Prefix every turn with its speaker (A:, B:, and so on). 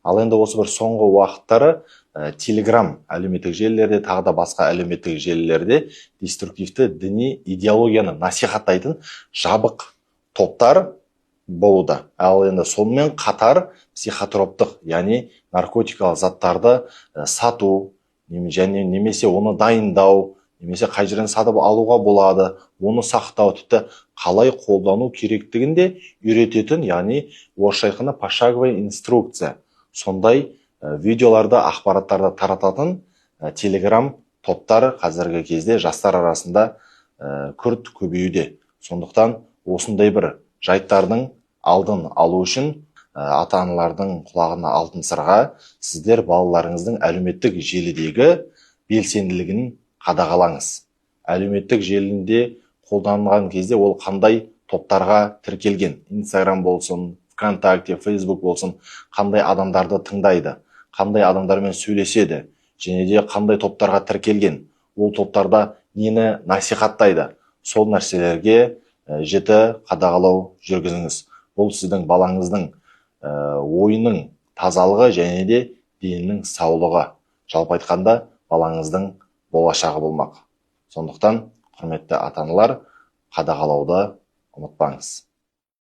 A: Ал енді осы бір соңғы уақыттары Телеграм әлеуметтік желілерде, тағы да басқа әлеуметтік желілерде деструктивті діни идеологияны насихаттайтын жабық топтар болуда. Ал енді сонымен қатар психотроптық, яғни наркотикалық заттарды сату және немесе оны дайындау, немесе қай жерден сатып алуға болады, оны сақтау, тіпті қалай қолдану керектігін де үйрететін, яғни орысша айтқанда пошаговая инструкция, сондай видеоларды, ақпараттарды тарататын Телеграм топтар қазіргі кезде жастар арасында күрт көбеюде. Сондықтан осындай бір жайттардың алдын алу үшін ата аналардың құлағына алтын сырға: сіздер балаларыңыздың әлеуметтік желідегі белсенділігін қадағалаңыз. Әлеуметтік желінде қолданған кезде ол қандай топтарға тіркелген, Инстаграм болсын, ВКонтакте, Фейсбук болсын, қандай адамдарды тыңдайды, қандай адамдармен сөйлеседі және де қандай топтарға тіркелген, ол топтарда нені насихаттайды, сол нәрселерге жіті қадағалау жүргізіңіз. Бұл сіздің балаңыздың ойының тазалығы және де денінің саулығы, жалпы айтқанда, балаңыздың болашағы болмақ. Сондықтан, құрметті ата аналар, қадағалауды ұмытпаңыз.